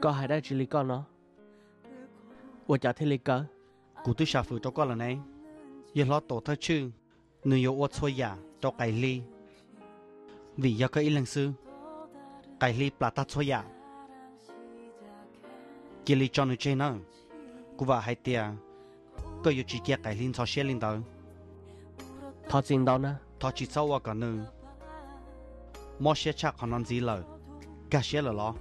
Koj hais dab tsi li koj no? Ua cas thiaj li kaw? Kuv twb xav fwm rau koj lawm ne. Yawg hlob Tuam Thawj Tshwj, nws yuav ua txhua yam rau Qais Hli, vim yog koj ib leeg xwb, Qais Hli plam tag txhua yam. Cia li tso nws tseg nawb. Kuv vam hais tias koj yuav tsis cia Qais Hli ntxhov siab li ntawd. Thov txim ntau na. Thov tsis txhob ua kom nws mob siab tshaj qhov no ntxiv lawm. Kaj siab lawm los?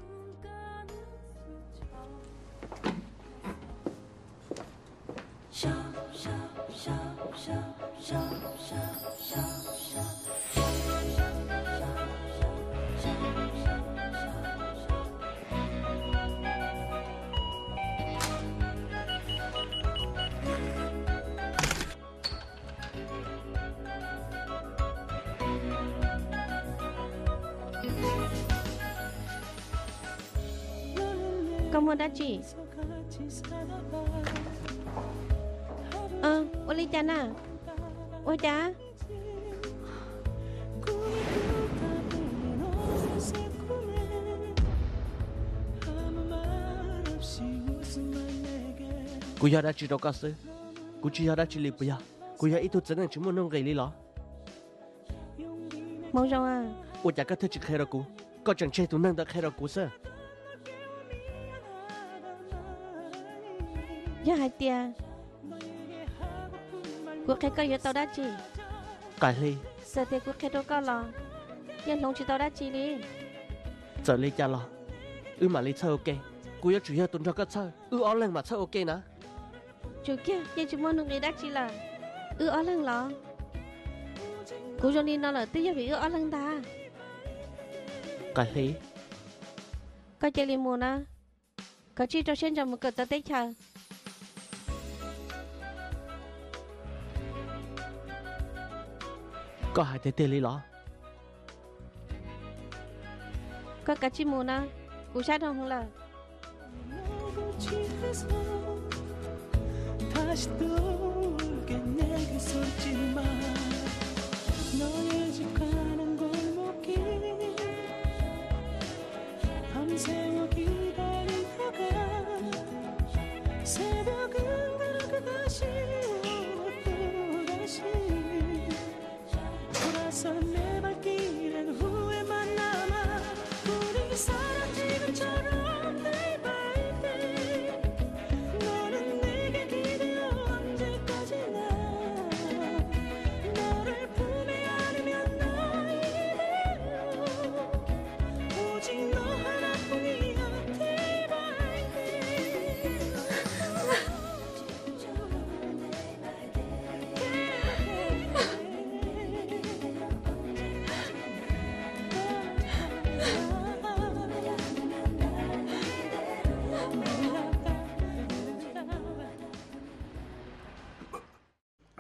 Koj muaj dab tsi? Ua li cas na? Ua cas? Kuv yog dab tsi rau koj xwb? Kuv tsis yog dab tsi li puas yog? Kuv yog ib tug txiv neej tsis muaj nuj nqis li los? Hmoov Zoo, ua cas koj thiaj tsis qhia rau kuv? Koj tseem tseg tus neeg ntawd qhia rau kuv xwb. Yog hais tias kuv qhia koj yuav tau dab tsi? Qais Hli, txawm tias kuv qhia rau koj los yeej hloov tsis tau dab tsi li. Txawm li cas los wb mam li txhawj ua ke. Kuv yuav tsum yog tus nrog koj txhawj, wb ob leeg mam txhawj ua ke na. Tsum kiag, yeej tsis muaj nuj nqis dab tsi lawm. Wb ob leeg los? Kuv zoo li no lawm twb yog vim wb ob leeg ntag. Qais Hli, koj cia li mus na, koj tsij rau siab ntso mus kawm txawv teb chaws. Koj hais tiag tiag li los? Koj kav tsij mus na, kuv sab dhau heev lawm.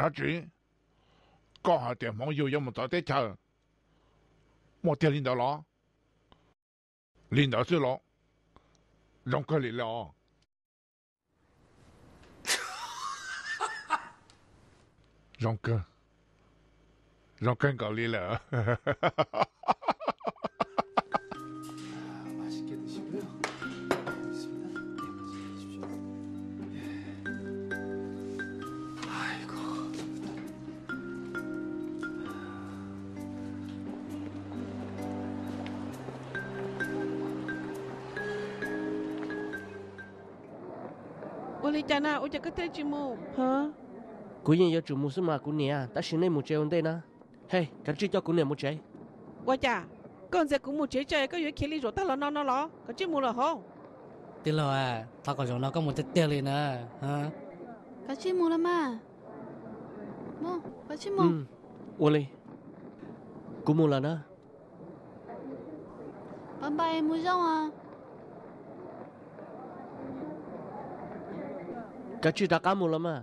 Dab tsi? Koj hais tias hmoov yug yuav mus txawv teb chaws, muaj tiag li ntawd los? Li ntawd xwb los? Zoo kawg li lawm os. Zoo kawg, zoo kawg nkaus li lawm. Ua li cas na, ua cas koj thiaj tsis mus? Kuv yeej yuav tsum mus xwb mas kuv niam, tab sis nej mus tsev ua ntej na. Hej, kav tsij coj kuv niam mus tsev. Ua cas, koj ntxias kuv mus tsev tsam koj yuav khiav li zaum tag los no no los? Kav tsij mus lawm hauv. Tij laug, thov kom zaum no koj mus tiag tiag li na. Kav tsij mus los mas. Mus, kav tsij mus. Ua li, kuv mus lawm na. Pab npais mus zoo os. Kav tsij rov qab mus los mas.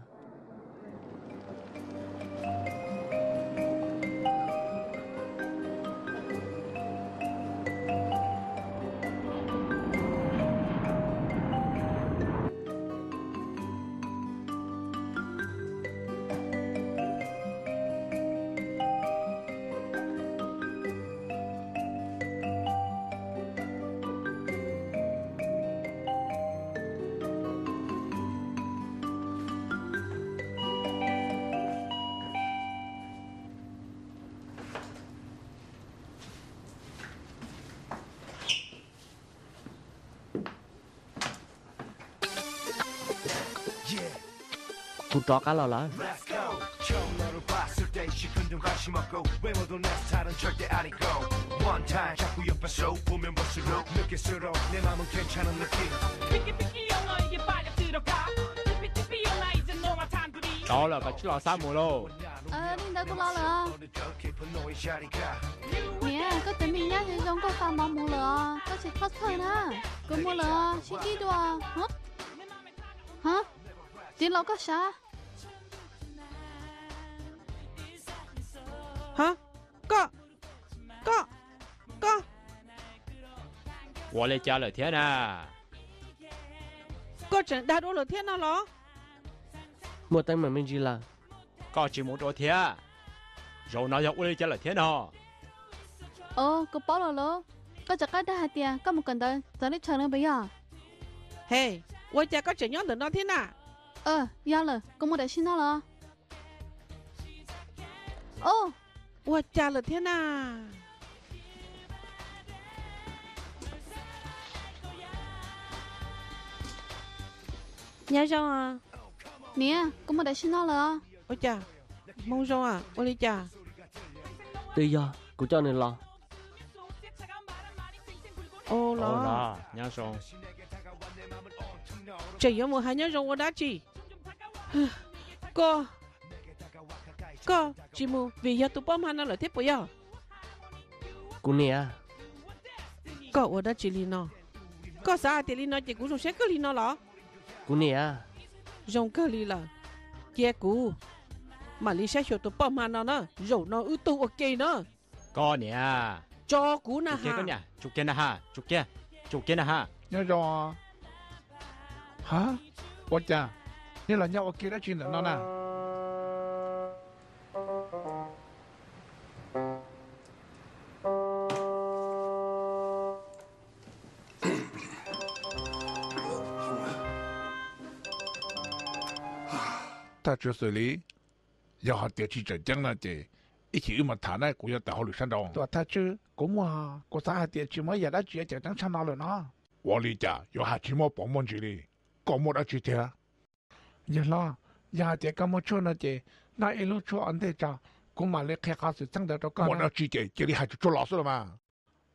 Kuv rov qab los lawm. Rov lawm, koj tsis los xab mus lauj. Li ntawd kuv los lawm. Niam, koj tus me nyab zoo zoo nkauj tas mov mus lawm os, koj tsis txhob txhawj na. Kuv mus lawm, sib ntsib dua. Ha, txiv laus koj sav. Ha, koj, koj, koj. Ua li cas lawm thiab na? Koj tseem dag dua lawm thiab no los? Muaj teeb meem me ntsis lawm. Koj tsis mus dua thiab? Zaum no yog ua li cas lawm thiab no? Os, kuv paub lawm lauj. Koj rov qab dag hais tias koj mus kawm ntawv txog leb tshaw no puas yog? He, ua cas koj tseem nyob ntawm no thiab na? Yog lawm, kuv mus tam sim no los. Os, ua cas lawm thiab na? Nyob zoo. Niam, kuv mus tam sim no lawm. Ua cas, hmoob zoo, ua li cas? Twb yog kuv coj nws los. Los, tseem yuav mus hais nyob zoo ua dab tsi? Koj, koj tsis mus vim yog tus poj hma no lawm thiab puas yog? Kuv niam. Koj ua dab tsi li no? Koj xav hais tias li no ces kuv zoo siab kawg li no los? Kuv niam. Zoo kawg li lawm. Cia kuv mam li saib xyuas tus poj hma no na, zaum no wb tug ua ke na. Koj niam. Tso kuv na ha. Tsum kiag na ha, tsum kiag, tsum kiag na ha. Nyob zoo. Ha, ua cas nej los nyob ua ke dab tsi ntawm no na? Thaj tswv xws li, yog hais tias tsis tseem ceeb no ces ib chim wb mam tham na, kuv yuav tawm hauj lwm sab nraud. Tuam thaj tswv, kuv muaj, kuv xav hais tias tsis muaj ib yam dab tsi yuav ceev tsheej tshaj no lawm no. Ua li cas yuav hais tsis muaj pov muaj ntsis li? Koj muaj dab tsi thiab? Yawg hlob, yog hais tias koj muaj tshuaj no ces noj ib lub tshuaj ua ntej tso, kuv mam li qhia qhov xwm txheej ntawd rau koj. Muaj dab tsi ces cia li hais tsuag tsuag los xwb los mas.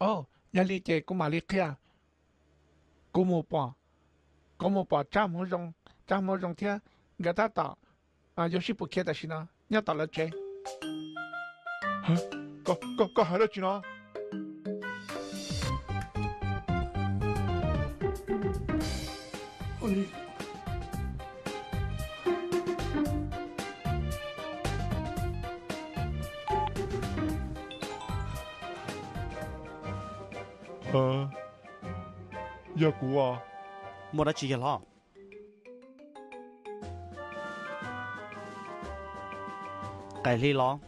Os, yog li ces kuv mam li qhia. Kuv mus pom, kuv mus pom Tsab Hmoov Zoo, Tsab Hmoov Zoo thiab nkawd tab tom yuav sib pus khiav tam sim no nyob tom lawv tsev. Koj hais dab tsi no? Yog kuv. Muaj dab tsi yawg hlob? Qaim Hli los?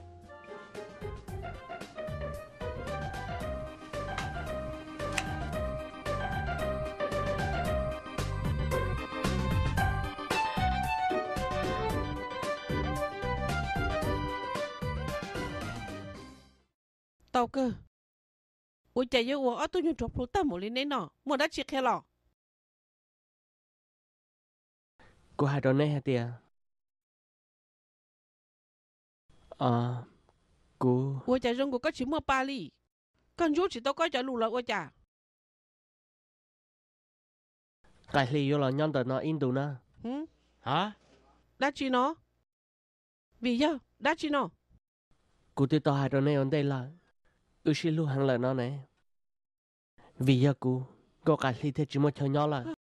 Tau kawg. Ua cas yuav ua ob tug nyuag rog plhu tag mus li neb no? Muaj dab tsi qhia los? Kuv hais rau neb hais tias, kuv... Ua cas zoo nkaus koj tsis muaj pa li? Koj ntsuab tsis tau koj cov lus los ua cas? Qaim Hli yuav los nyob ntawm no ib ntus na. Dab tsi no? Vim yog dab tsi no? Kuv twb tau hais rau neb ua ntej lawm, wb sib hlub heev lawm no ne. Vim yog kuv, Nkauj Qaim Hli thiaj tsis muaj chaw nyob lawm.